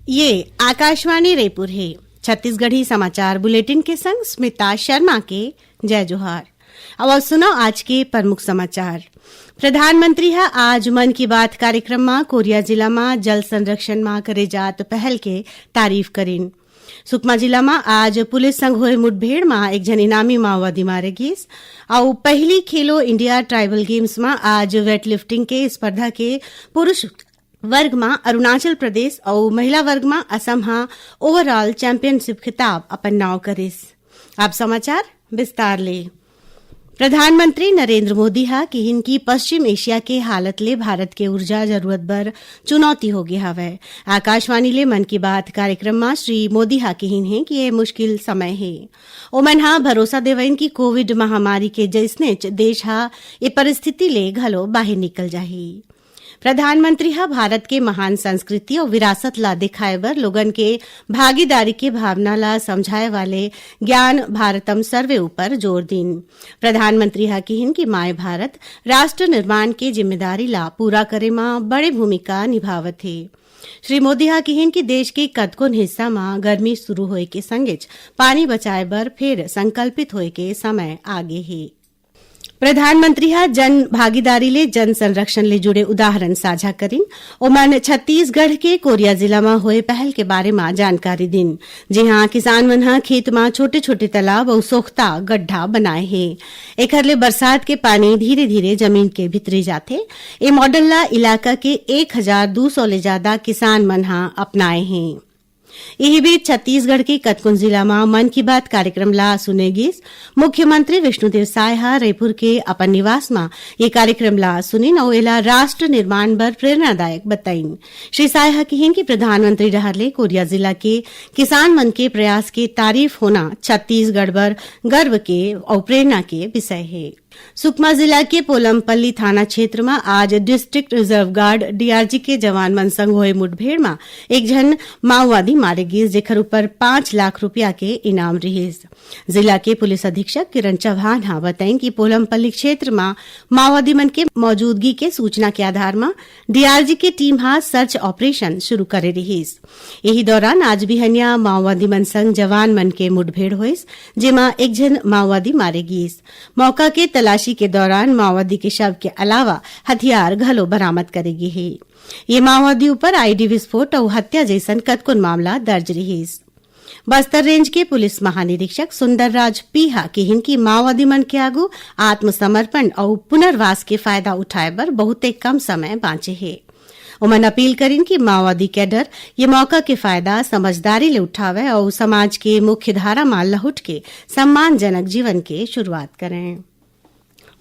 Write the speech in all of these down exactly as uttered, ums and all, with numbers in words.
ये आकाशवाणी रायपुर हे। छत्तीसगढ़ी समाचार बुलेटिन के संग स्मिता शर्मा के जय जोहार। अब सुनव आज के प्रमुख समाचार। प्रधानमंत्री ह आज मन की बात कार्यक्रम म कोरिया जिला म जल संरक्षण म करे जात पहल के तारीफ करिन। सुकमा जिला म आज पुलिस संग होए मुठभेड़ म एक झन इनामी माओवादी मारे गिस। अउ पहली खेलो इंडिया ट्राइबल गेम्स म आज वेटलिफ्टिंग के स्पर्धा के पुरुष वर्ग म अरुणाचल प्रदेश अउ महिला वर्ग म असम ह overall championship खिताब अपन नाव करिस। अब समाचार विस्तार ले। प्रधानमंत्री नरेंद्र मोदी ह किहिन कि पश्चिम एशिया के हालत ले भारत के ऊर्जा जरूरत बर चुनौती होगे हवय। आकाशवाणी ले मन की बात कार्यक्रम म श्री मोदी ह किहिन हे कि ये मुश्किल समय हे। ओमन ह भरोसा देवइन कि कोविड महामारी के जइसनेच देश ह ए परिस्थिति ले घलो बाहिर निकल जाही। प्रधानमंत्री ह भारत के महान संस्कृति अउ विरासत ला दिखाए बर लोगन के भागीदारी के भावना ला समझाए वाले ज्ञान भारतम सर्वे ऊपर जोर दीन। प्रधानमंत्री ह किहिन कि माय भारत राष्ट्र निर्माण के जिम्मेदारी ला पूरा करे म बड़े भूमिका निभावत हे। श्री मोदी ह किहिन कि देश के कतकोन हिस्सा म गर्मी शुरू होए के संगेच पानी बचाए बर फेर संकल्पित होए के समय आगे हे। प्रधानमंत्री ह जन भागीदारी ले जन संरक्षण ले जुड़े उदाहरण साझा करिन। ओमन छत्तीसगढ़ के कोरिया जिला म होए पहल के बारे म जानकारी दिन, जिहां किसान मन ह खेत म छोटे-छोटे तालाब अउ सोख्ता गड्ढा बनाए हे। एखर ले बरसात के पानी धीरे-धीरे जमीन के भीतरी जाथे। ए मॉडल ला इलाका के एक हजार दू सौ ले जादा किसान मन ह अपनाए हे। इही बीच छत्तीसगढ़ के कतकोन जिला म मन की बात कार्यक्रम ला सुने गिस। मुख्यमंत्री विष्णुदेव साय ह रईपुर के अपन निवास म ये कार्यक्रम ला सुनिन अउ एला राष्ट्र निर्माण बर प्रेरणादायक बताइन। श्री साय ह किहिन कि प्रधानमंत्री डहार ले कोरिया जिला के किसान मन के प्रयास के तारीफ होना छत्तीसगढ़ बर गर्व के अउ प्रेरणा के विषय हे। सुकमा जिला के पोलमपल्ली थाना क्षेत्र म आज डिस्ट्रिक्ट रिजर्व गार्ड, डीआरजी, के जवान मन संग होए मुठभेड़ म एक झन माओवादी मारे गिस, जेकर ऊपर पाँच लाख रुपया के इनाम रिहिस। जिला के पुलिस अधीक्षक किरण चौहान ह बताइन कि पोलमपल्ली क्षेत्र म माओवादी मन के मौजूदगी के सूचना के आधार म डीआरजी के टीम ह सर्च ऑपरेशन शुरू करे रिहिस। इही दौरान आज बिहनिया माओवादी मन संग जवान मन के मुठभेड़ होइस, जेमा एक झन माओवादी मारे गिस। मौका के तलाशी के दौरान माओवादी के शव के अलावा हथियार घलो बरामद करे गे हे। ये माओवादी ऊपर आईडी विस्फोट अउ हत्या जइसन कतकोन मामला दर्ज रिहिस। बस्तर रेंज के पुलिस महानिरीक्षक सुंदरराज पी ह किहिन कि माओवादी मन के आगू आत्मसमर्पण अउ पुनर्वास के फायदा उठाए बर बहुते कम समय बांचे हे। ओमन अपील करिन कि माओवादी कैडर ये मौका के फायदा समझदारी ले उठावय अउ समाज के मुख्य धारा म लहुट के सम्मानजनक जीवन के शुरुआत करय।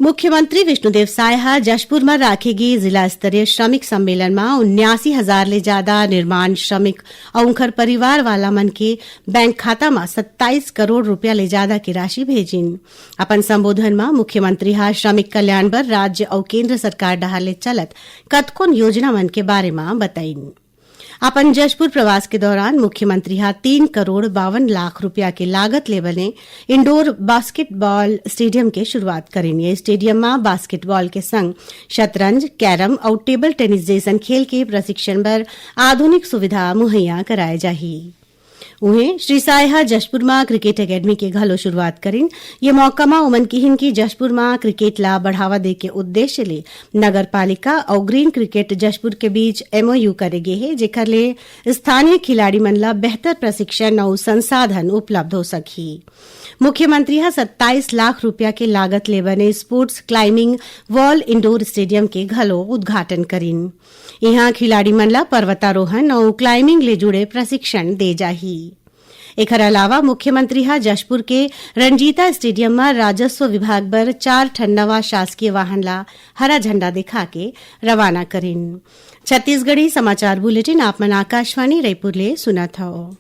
मुख्यमंत्री विष्णुदेव साय ह जशपुर म राखे गे जिला स्तरीय श्रमिक सम्मेलन म उन्यासी हजार ले जादा निर्माण श्रमिक अउ उंखर परिवार वाला मन के बैंक खाता म सत्ताईस करोड़ रुपया ले जादा के राशि भेजिन। अपन संबोधन म मुख्यमंत्री ह श्रमिक कल्याण बर राज्य अउ केंद्र सरकार डहार ले चलत कतकोन योजना मन के बारे म बताइन। अपन जशपुर प्रवास के दौरान मुख्यमंत्री ह तीन करोड़ बावन लाख रुपया के लागत ले बने इंडोर बास्केटबॉल स्टेडियम के शुरुआत करिन। ये स्टेडियम म बास्केटबॉल के संग शतरंज, कैरम अउ टेबल टेनिस जइसन खेल के प्रशिक्षण बर आधुनिक सुविधा मुहैया कराए जाही। उहें, श्री साय ह जशपुर म क्रिकेट एकेडमी के घलो शुरुआत करिन। ये मौका म ओमन किहिन कि जशपुर म क्रिकेट ला बढ़ावा दे के उद्देश्य ले नगर पालिका अउ ग्रीन क्रिकेट जशपुर के बीच एमओयू करे गे हे, जेकर ले स्थानीय खिलाड़ी मन ला बेहतर प्रशिक्षण अउ संसाधन उपलब्ध हो सकही। मुख्यमंत्री ह सत्ताईस लाख रुपया के लागत ले बने sports climbing wall indoor stadium के घलो उद्घाटन करिन। इहां खिलाड़ी मन ला पर्वतारोहण अउ क्लाइंबिंग ले जुड़े प्रशिक्षण दे जाही। एखर अलावा मुख्यमंत्री ह जशपुर के रंजीता स्टेडियम म राजस्व विभाग बर चार ठन नवा शासकीय वाहन ला हरा झंडा दिखा के रवाना करिन। छत्तीसगढ़ी समाचार बुलेटिन आप मन आकाशवाणी रायपुर ले सुनत हव।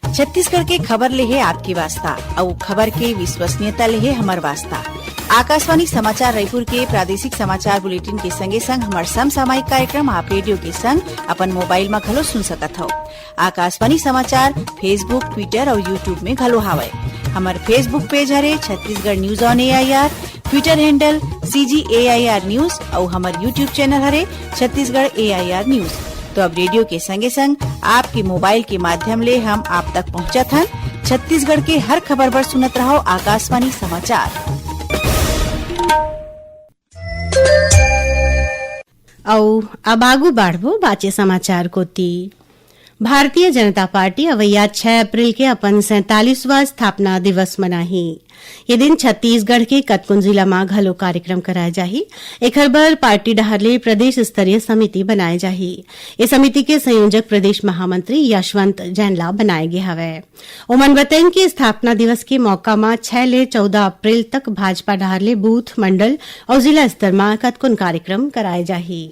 छत्तीसगढ़ के खबर ले हे आपके वास्ता, अउ खबर के विश्वसनीयता ले हे हमर वास्ता। आकाशवाणी समाचार रायपुर के प्रादेशिक समाचार बुलेटिन के संगे संग हमर समसामयिक कार्यक्रम आप रेडियो के संग अपन मोबाइल म घलो सुन सकत हव। आकाशवाणी समाचार Facebook, Twitter अउ YouTube में घलो हावय। हमर Facebook पेज हरे Chhattisgarh news on AIR, Twitter handle CG AIR news अउ हमर YouTube चैनल हरे छत्तीसगढ़ एआईआर न्यूज। तो अब रेडियो के संगे संग आपके मोबाइल के माध्यम ले हम आप तक पहुंचत हन। छत्तीसगढ़ के हर खबर बर सुनत रहो आकाशवाणी समाचार। अउ अब आगू बाढ़बो बाचे समाचार कोती। भारतीय जनता पार्टी अवैया छह अप्रैल के अपन सैंतालीसवां स्थापना दिवस मनाही। ये दिन छत्तीसगढ़ के कतकोन जिला म घलो कार्यक्रम कराए जाही। एखर बर पार्टी डहार ले प्रदेश स्तरीय समिति बनाए जाही। ये समिति के संयोजक प्रदेश महामंत्री यशवंत जैन ला बनाए गे हवय। ओमन बतइन कि स्थापना दिवस के मौका म छह ले चौदह अप्रैल तक भाजपा डहार ले बूथ, मंडल अउ जिला स्तर म कतकोन कार्यक्रम कराए जाही।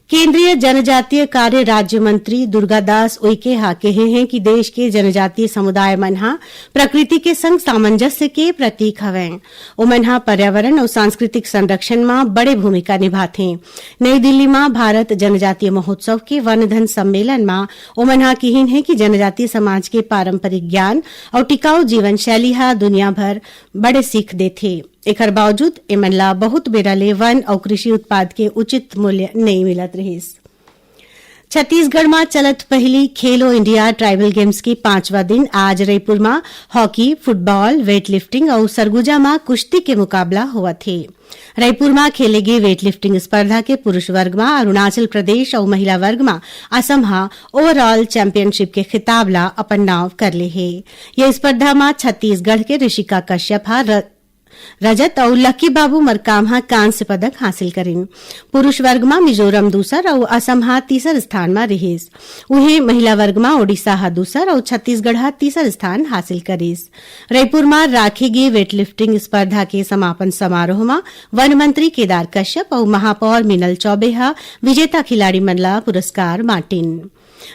केंद्रीय जनजातीय कार्य राज्य मंत्री दुर्गादास उइके हा कहे हें कि देश के जनजातीय समुदाय मन हा प्रकृति के संग सामंजस्य के प्रतीक हवैं। ओमन हा पर्यावरण अउ सांस्कृतिक संरक्षण म बड़े भूमिका निभाथें। नई दिल्ली म भारत जनजातीय महोत्सव के वन धन सम्मेलन म ओमन हा किहिन हे कि जनजातीय समाज के पारंपरिक ज्ञान अउ टिकाऊ जीवन शैली हा दुनिया भर बड़े सीख देथे। एखर बावजूद एमन ला बहुत बेरा ले वन अउ कृषि उत्पाद के उचित मूल्य नइ मिलत रिहिस। छत्तीसगढ़ म चलत पहिली खेलो इंडिया ट्राइबल गेम्स के पांचवा दिन आज रईपुर म हॉकी, फुटबॉल, वेटलिफ्टिंग अउ सरगुजा म कुश्ती के मुकाबला होवत हे। रईपुर म खेले गे वेटलिफ्टिंग स्पर्धा के पुरुष वर्ग म अरुणाचल प्रदेश अउ महिला वर्ग म असम ह ओवरऑल चैंपियनशिप के खिताब ला अपन नाव कर ले हे। ये स्पर्धा म छत्तीसगढ़ के ऋषिका कश्यप ह र-, रजत अउ लकी बाबू मरकाम ह कांस्य पदक हासिल करिन। पुरुष वर्ग म मिजोरम दूसर अउ असम ह तीसर स्थान म रिहिस। उहें, महिला वर्ग म ओडिशा ह दूसर अउ छत्तीसगढ़ ह तीसर स्थान हासिल करिस। रईपुर म राखे गे वेटलिफ्टिंग स्पर्धा के समापन समारोह म वन मंत्री केदार कश्यप अउ महापौर मीनल चौबे ह विजेता खिलाड़ी मन ला पुरस्कार बांटिन।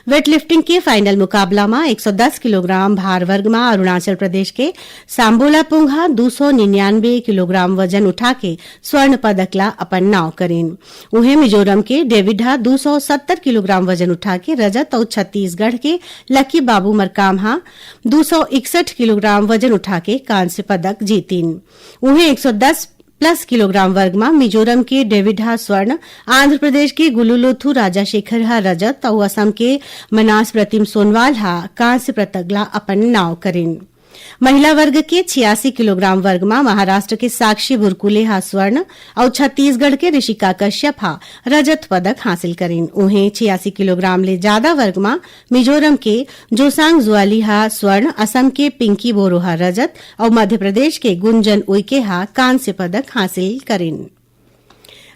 वेटलिफ्टिंग के फाइनल मुकाबला म एक सौ दस किलोग्राम भार वर्ग म अरुणाचल प्रदेश के सांबोला पुंग ह दो सौ निन्यानवे किलोग्राम वजन उठा के स्वर्ण पदक ला अपन नाव करिन। उहें, मिजोरम के डेविड ह दो सौ सत्तर किलोग्राम वजन उठा के रजत अउ छत्तीसगढ़ के लकी बाबू मरकाम ह दो सौ इकसठ किलोग्राम वजन उठा के कांस्य पदक जीतिन। उहें, एक सौ दस प्लस किलोग्राम वर्ग म मिजोरम के डेविड ह स्वर्ण, आंध्र प्रदेश के गुलुलोथु राजाशेखर ह रजत अउ असम के मनास प्रतिम सोनवाल ह कांस्य पदक ला अपन नाव करिन। महिला वर्ग के छियासी किलोग्राम वर्ग म महाराष्ट्र के साक्षी बुरकुले ह स्वर्ण अउ छत्तीसगढ़ के ऋषिका कश्यप ह रजत पदक हासिल करिन। उहें, छियासी किलोग्राम ले जादा वर्ग म मिजोरम के जोसांग जुआली ह स्वर्ण, असम के पिंकी बोरो ह रजत अउ मध्य प्रदेश के गुंजन उइके ह कांस्य पदक हासिल करिन।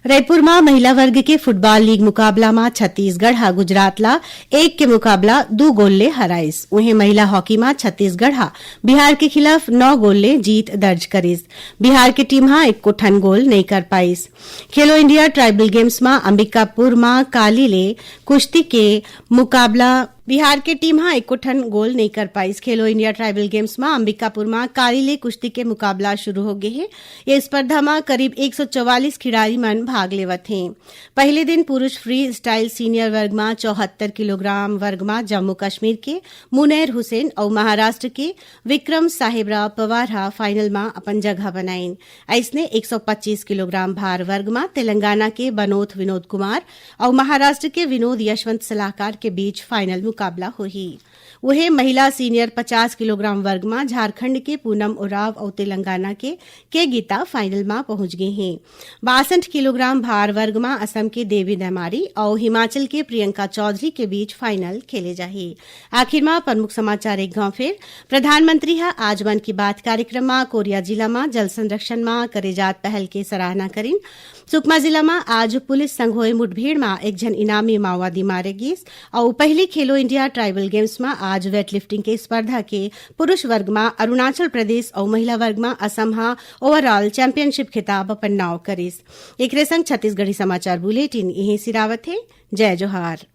रईपुर म महिला वर्ग के फुटबॉल लीग मुकाबला म छत्तीसगढ़ ह गुजरात ला एक के मुकाबला दू गोल ले हराइस। उहें, महिला हॉकी म छत्तीसगढ़ ह बिहार के खिलाफ नौ गोल ले जीत दर्ज करिस। बिहार के टीम ह एको ठन गोल नइ कर पाइस। खेलो इंडिया ट्राइबल गेम्स म अंबिकापुर म काली ले कुश्ती के मुकाबला, बिहार के टीम ह एको ठन गोल नइ कर पाइस। खेलो इंडिया ट्राइबल गेम्स म अंबिकापुर म काली ले कुश्ती के मुकाबला शुरू हो गे हे। ये स्पर्धा म करीब एक सौ चौवालीस खिलाड़ी मन भाग लेवत हें। पहले दिन पुरुष फ्री स्टाइल सीनियर वर्ग म चौहत्तर किलोग्राम वर्ग म जम्मू कश्मीर के मुनैर हुसैन अउ महाराष्ट्र के विक्रम साहेबराव पवार ह फाइनल म अपन जगह बनाइन। अइसने एक सौ पच्चीस किलोग्राम भार वर्ग म तेलंगाना के बनोथ विनोद कुमार अउ महाराष्ट्र के विनोद यशवंत सलाहकार के बीच फाइनल मुकाबला होही। उहें, महिला सीनियर पचास किलोग्राम वर्ग म झारखंड के पूनम उरांव अउ तेलंगाना के, के गीता फाइनल म पहुंच गे हें। बासठ किलोग्राम भार वर्ग म असम के देवी नेमारी अउ हिमाचल के प्रियंका चौधरी के बीच फाइनल खेले जाही। आखिर म प्रमुख समाचार एक घाव फेर। प्रधानमंत्री ह आज मन की बात कार्यक्रम म कोरिया जिला म जल संरक्षण म करे जात पहल के सराहना करिन। सुकमा जिला म आज पुलिस संग होए मुठभेड़ म एक झन इनामी माओवादी मारे गिस। अउ पहली खेलो इंडिया ट्राइबल गेम्स म आज वेटलिफ्टिंग के स्पर्धा के पुरुष वर्ग म अरुणाचल प्रदेश अउ महिला वर्ग म असम ह ओवरऑल चैंपियनशिप खिताब अपन नाव करिस। एकरे संग छत्तीसगढ़ी समाचार बुलेटिन इहें सिरावत हे। जय जोहार।